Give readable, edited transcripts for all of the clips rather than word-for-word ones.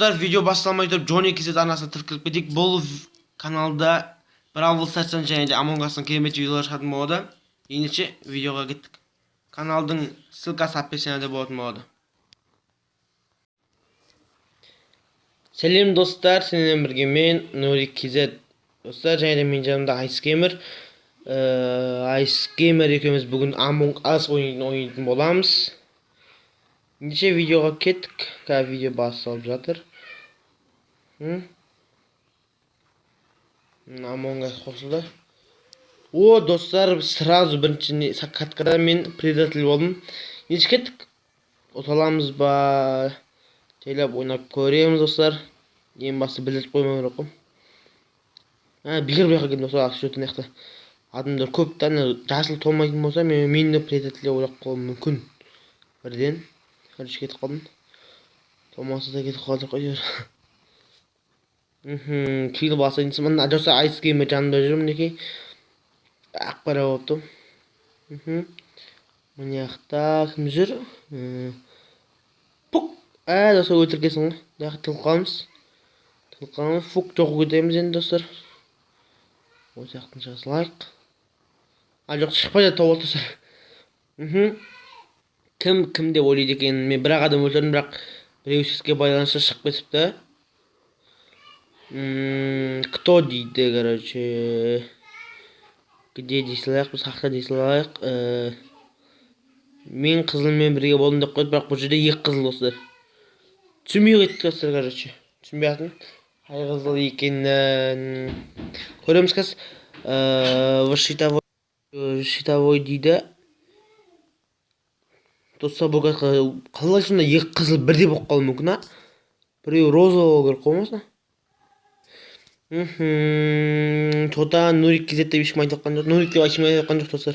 Достар, видео басталмай тұрып Джонни KZ арнасына тіркеліп кетейік. Бұл каналда Бравл Старстан және де Among Us'тан керемет видеолар шығатын болады. Ендеше видеоға кеттік. Каналдың ссылкасы описанияда болатын болады. Сәлем достар, сіздермен бірге мен Нурик KZ. Достар, және де менің жанымда Ice Gamer. Ice Gamer екеуміз бүгін Among Us ойынын ойнайтын боламыз. Ендеше видеоға кеттік. Қазір видео басталып жатыр. Among Us қосылды. О, достар, сразу бірінші каткада мен предатель болдым. Ендеше кеттік. Ұталамыз ба? Жайлап ойнап көреміз, достар. Ең басты білдіріп қоймау керек қой. Бекер бұл жаққа келдім, достар. Что-то мына жақта адамдар көп та, ана жасыл толмайтын болса, мен де предатель деп ойлап қалуым мүмкін. Бірден. Короче, кетіп қалдым. Толмаса да кетіп қалдық қой. Киіл басайын десем, мына достар Ice Gamer жанымда жүр мінекей. Ақ қара болып тұр. Мына жақта кім жүр? Пук. Достар, өлтіргенсің ғой. Мына жақта тығылып қаламыз. Тығылып қаламыз. Фук, жоқ кетеміз енді, достар. Осы жақтан шыға салайық. Жоқ, шықпай да тауып алды, достар. Кім кім деп ойлайды екен? Мен бір ақ адам өлтірдім, бірақ біреу сеске байланысты шығып кетіпті. Кто дейді, короче. Где дей салайық, біз қақта дей салайық. Мен қызылмен бірге болдым деп қойды, бірақ бұл жерде екі қызыл, достар. Түсінбей кеттік, достар, короче. Түсінбей жатырмын. Қай қызыл екенін көреміз қазір. Щитовой дейді. Достар, бұл қалай сонда екі қызыл бірдей болып қалуы мүмкін, а? Біреуі розовый болу керек қой болмаса. Тота Нурик KZ деп ешкім айтып жатқан жоқ. Нурик деп ешкім айтып жатқан жоқ, достар.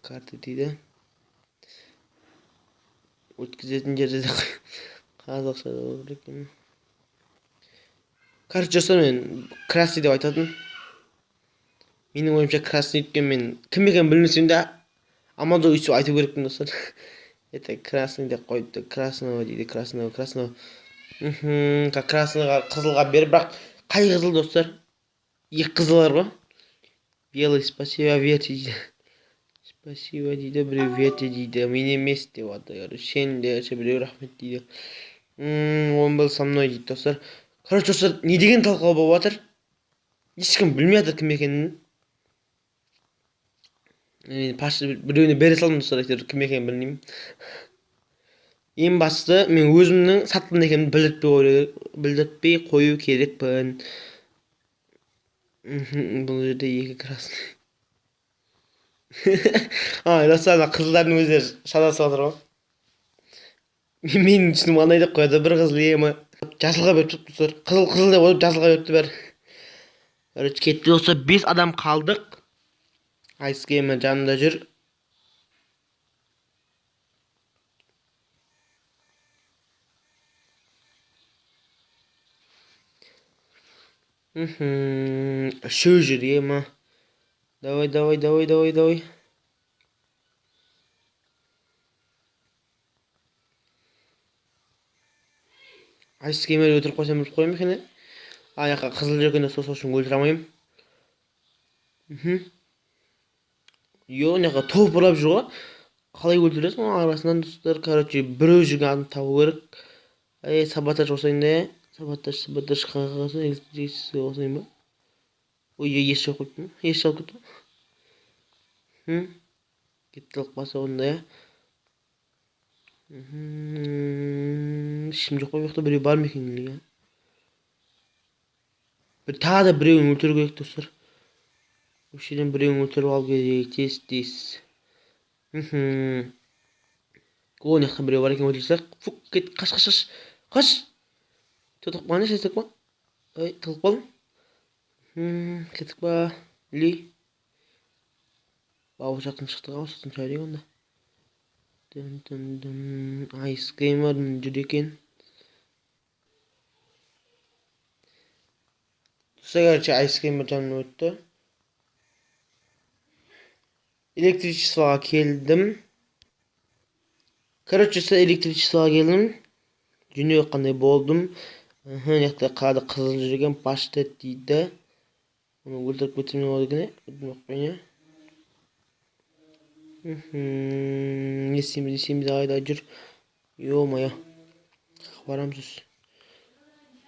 Карта дейді. Өткізетін жерде де қазақша болу керек екен. Короче, достар, мен красный деп айтатын. Менің ойымша красный, өйткені мен кім екенін білмесем де амал жоқ өйтіп айту керекпін, достар. Это красный деп қойыпты. Красного дейді, красного, красного. Красныйға, қызылға бер, бірақ қай қызыл, достар? Екі қызыл бар ғой. Белый, спасибо, верьте дейді. Спасибо дейді, біреу верьте дейді. Мен емес деп жатыр. Короче, сен де, біреу рахмет дейді. Он был со мной дейді, достар. Короче, достар, не деген талқылау болып жатыр? Ешкім білмей жатыр кім екенін. Мен паш біреуіне бере салдым, достар, әйтеуір кім екенін білмеймін. Ең бастысы мен өзімнің сатқын екенімді білдіртпей қою керекпін. Бұл жерде екі красный. Достар, ана қызылдардың өздері шатасып жатыр ғой. Менің түсінігім андай деп қояды, бір қызыл емі. Жасылға беріп тұрыпты, достар. Қызыл, қызыл деп қойып, жасылға беріпті бәрі. Короче, кетті, достар, 5 адам қалдық. Ice Gamer жанында жүр. Үшеу жүр, ема. Давай, давай, давай, давай, давай. Ice Gamer өлтіріп қойсам, өлтіріп қоямын екен, е? Аяққа қызыл жүр екен, сол үшін өлтіре алмаймын. Йо, мына жаққа топ ұрлап жүр ғой. Қалай өлтіресің оның арасынан, достар? Короче, біреу жүрген адамды табу керек. Ей, саботаж қосайын да. Саботаж, саботаж қағазы, электричество қосайын ба? Ой, ой, ес жоқ қойыппын. Ес алып кетті. Кетті алып қалса онда, иә. Ешкім жоқ қой бұл жақта, біреу бар ма екен или? Бір тағы да біреуін өлтіру керек, достар. Осы жерден біреуін өлтіріп алу керек, тез, тез. О, мына жақта біреу бар екен, өлтіре салайық. Фук, кет, қаш, қаш, қаш. Қаш. Тығылып қалған не па? Ой, тығылып қалдым. Кеттік па? Или? Бауыр жақтан шықтық, ау, жақтан шыға берейік онда. Дым, дым, дым. Ice Gamer жүр екен. Достар, короче, Ice Gamer жанынан өтті. Электричествоға келдім. Короче, электричествоға келдім. Жөндеу қандай болдым. Мына жақта қалада қызыл жүрген паштет дейді. Оны өлтіріп кетсем не болады екен, өлтірмей қояйын, иә. Не істейміз, не істейміз, давай, жүр. Ё-моё. Барамыз.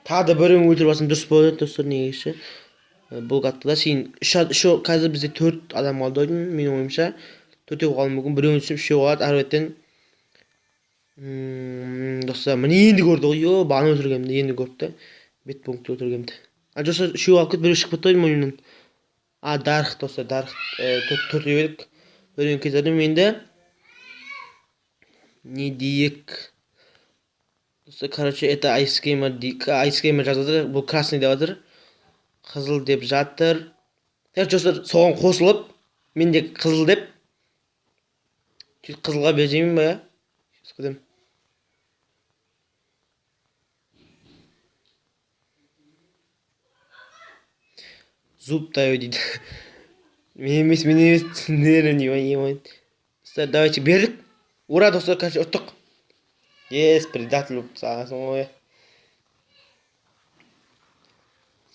Тағы да біреуін өлтіріп алсам дұрыс болады достар, негізі. Бұл каткада сен үш, қазір бізде 4 адам қалды ойдым, менің ойымша. Төртеу қалуы мүмкін, біреуін түсіп үшеу қалады, ары беттен. Достар, міне енді көрді ғой, ё, бағана өлтіргенімді енді көріпті. Бет пунктте өлтіргенімді. А, достар, үшеу қалып кетті, біреу шығып кетті ғой ойыннан. А, Дарх, достар, Дарх, төртеу едік. Біреуін кетірдім енді. Не дейік? Достар, короче, это Ice Gamer, Ice Gamer жазып жатыр, бұл красный деп жатыр. Қызыл деп жатыр. Короче, достар, соған қосылып, мен де қызыл деп. Сөйтіп қызылға беремін ба, иә? Сөйтіп зуб даю дейді. Мен емес, мен емес, түсіндірем деймін. Достар, давайте бердік. Ура, достар, короче, ұттық. Ес, предатель болып тастағансың ғой.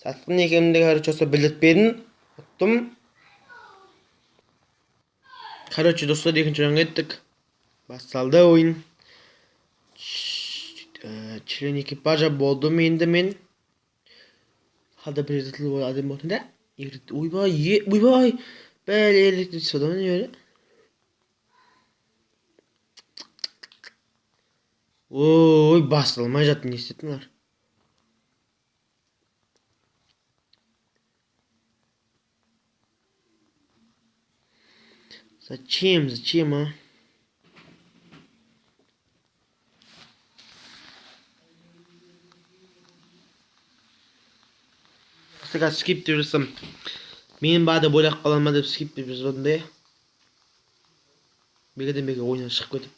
Сатқын екенімді, короче, достар, білдіртпедім. Ұттым. Короче, достар, екінші ойынға кеттік. Басталды ойын. Член экипажа болдым енді мен. Қалда предатель болды, адам болды да. Ойбай, ойбай. Бәле, электричествода не бәле? Ой, басылмай жатыр, не істеді мыналар? Зачем, зачем, а? Қазір скип деп жазсам, мен ба деп ойлап қалам ба деп скип деп жазып да. Бекеден беке ойыннан шығып кетіп.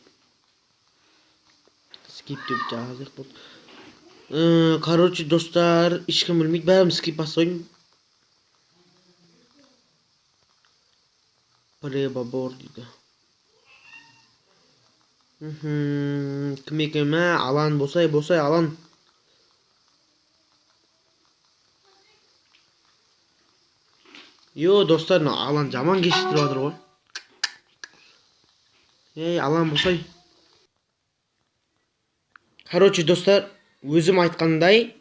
Скип деп жазайық болды. Короче, достар, ешкім білмейді, бәріміз скип басып қойдым. Пребабор дейді. Кім екен, мә? Алан босай, босай, Алан. Йо, достар, мына Алан жаман кешіктіріп жатыр ғой. Ей, Алан босай. Короче, достар, өзім айтқандай,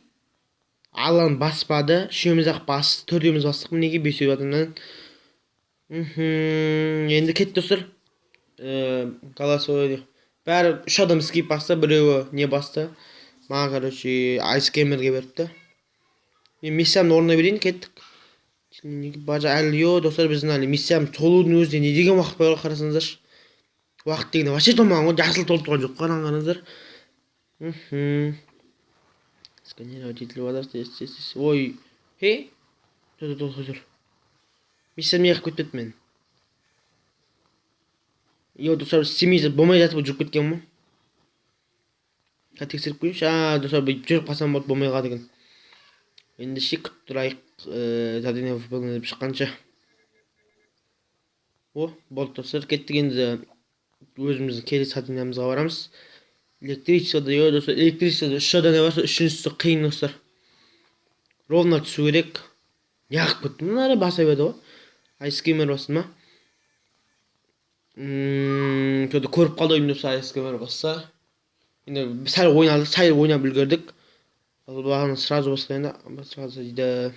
Алан баспады. Үшеуміз ақ бас, төртеуміз бастық, мінекей бесеу адамнан. Енді кетті, достар. Голосовой. Бәрі үш адам скип басты, біреуі не басты. Маған, короче, Ice Gamer'ге беріпті. Мен миссиямды орындай берейін, кеттік. Бажа әлі, йо, достар, біздің әлі миссиям толудың өзіне не деген уақыт бар ғой, қарасаңыздаршы. Уақыт дегенде вообще толмаған ғой, жасыл толып тұрған жоқ, қараңыздар. Сканировать етіліп жатыр, тез, тез, тез. Ой, хей? Тұр, тұр, тұр, тұр. Миссиям неғып кетпеді мен? Йо, достар, істемей жатып, болмай жатып жүріп кеткен ғой. Қазір тексеріп көрейінші. А, достар, бүйтіп жүріп қалсам болды, болмай қалады екен. Ендеше күтіп тұрайық, задание выполнено деп шыққанша. О, болды, достар, кеттік енді өзіміздің келесі заданиямызға барамыз. Электричествода, йо, достар, электричествода үш задание бар, үшіншісі қиын, достар. Ровно түсу керек. Неғып кетті мына, баса берді ғой. Ice Gamer басты ма? Что-то көріп қалды ойым, достар, Ice Gamer басса. Енді сәл ойнадық, сәл ойнап үлгердік. Ал бағана сразу басқан енді, сразу дейді.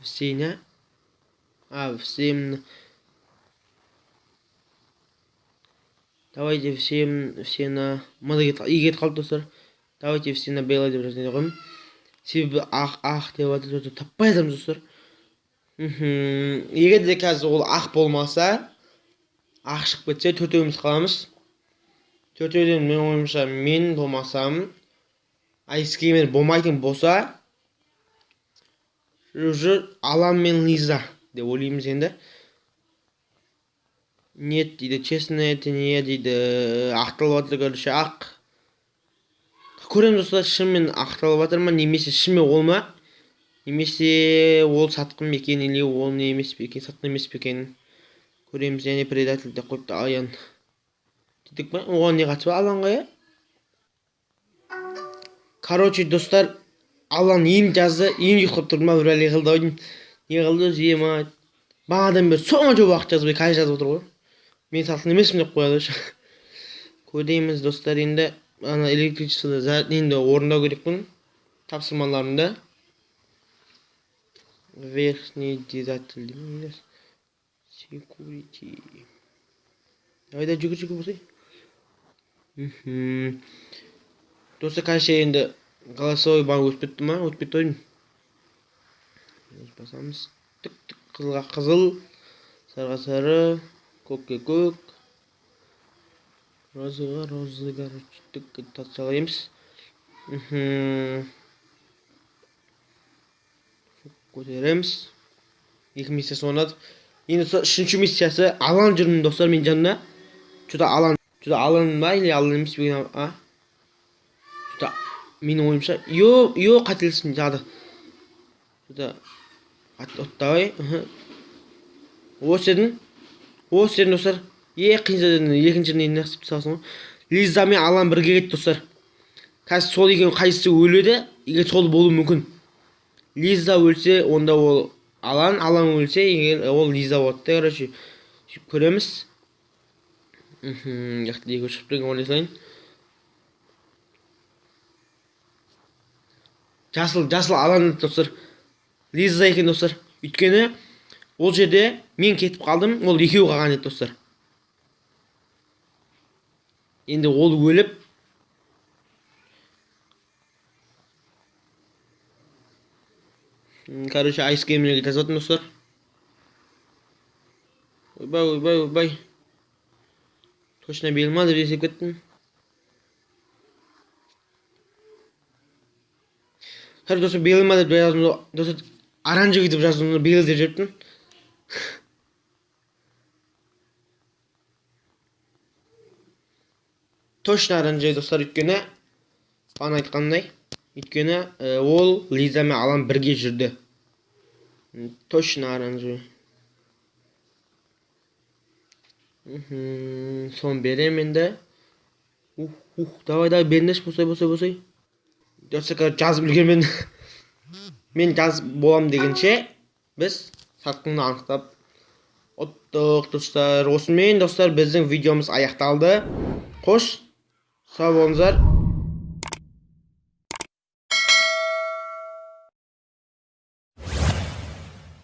Все, не? А, всем. Давайте всем, все на... Мына кетіп қалды, достар. Давайте все на белый деп жазайын қойдым. Себебі ақ, ақ деп жатыр, достар, таппай жатырмыз, достар. Егер де қазір ол ақ болмаса, ақ шығып кетсе, төртеуміз қаламыз. Төртеуден менің ойымша мен болмасам, Ice Gamer болмайтын болса, уже Алан мен Лиза деп ойлаймыз енді. Нет дейді, честно, это не дейді. Ақталып жатыр, короче, ақ. Көреміз, достар, шынымен ақталып жатыр ма, немесе шынымен ол ма? Немесе ол сатқын ба екен, или ол не емес пе екен, сатқын емес пе екен. Көреміз, және предатель деп қойыпты Аян. Дедік па? Оған не қатысы бар Аланға, иә? Короче, достар, Алан ем жазды, ем ұйықтап тұрды ма, бір бәле қылды ау деймін. Не қылды өзі, ема? Бағанадан бері сонша уақыт жазбай, қазір жазып отыр ғой. Мен сатқын емеспін деп қояды ше. Көреміз, достар, енді ана электричествоны енді орындау керекпін тапсырмаларымды. Верхний дизатель деймін. Security. Айда жүгір, жүгір болсай. Достар, короче, енді голосовой банк өтіп кетті ма? Өтіп кетті ғой. Басамыз. Тік, тік, қызылға қызыл, сарыға сары, көкке көк, розыға розы, короче, тік тастаймыз. Көтереміз. Екі миссиясы орындадық. Енді достар, үшінші миссиясы Алан жүрмін, достар, менің жанымда. Что-то Алан, что-то Алан ба или Алан емес пе екен, а? Что-то менің ойымша, йо, йо, қателестім тағы да. Что-то давай. Осы жерден, осы жерден, достар. Қиын жерден екінші жерден енді істеп тастағансың ғой. Лиза мен Алан бірге кетті, достар. Қазір сол екеуінің қайсысы өледі, егер сол болуы мүмкін. Лиза өлсе, онда ол Алан, Алан өлсе, егер ол Лиза болады да, короче. Сөйтіп көреміз. Жақты екеуі шығып тұр екен, ойлай салайын. Жасыл, жасыл Алан, достар. Лиза екен, достар. Өйткені ол жерде мен кетіп қалдым, ол екеуі қалған еді, достар. Енді ол өліп, короче, Айс Геймерге жазып жатырмын, достар. Ойбай, ойбай, ойбай. Точно белма ма деп есеп кеттім. Короче, достар, белма ма деп жаздым, достар, оранжевый деп жаздым, белый деп жіберіппін. Точно оранжевый, достар, өйткені бағана айтқандай, өйткені ол Лиза мен Алан бірге жүрді. Точно оранжевый. Соны беремін енді. Ух, ух, давай, давай, беріңдерші, босай, босай, босай. Достар, короче, жазып үлгермедім. Мен жазып болам дегенше, біз сатқынды анықтап ұттық, достар. Осымен, достар, біздің видеомыз аяқталды. Қош, сау болыңыздар.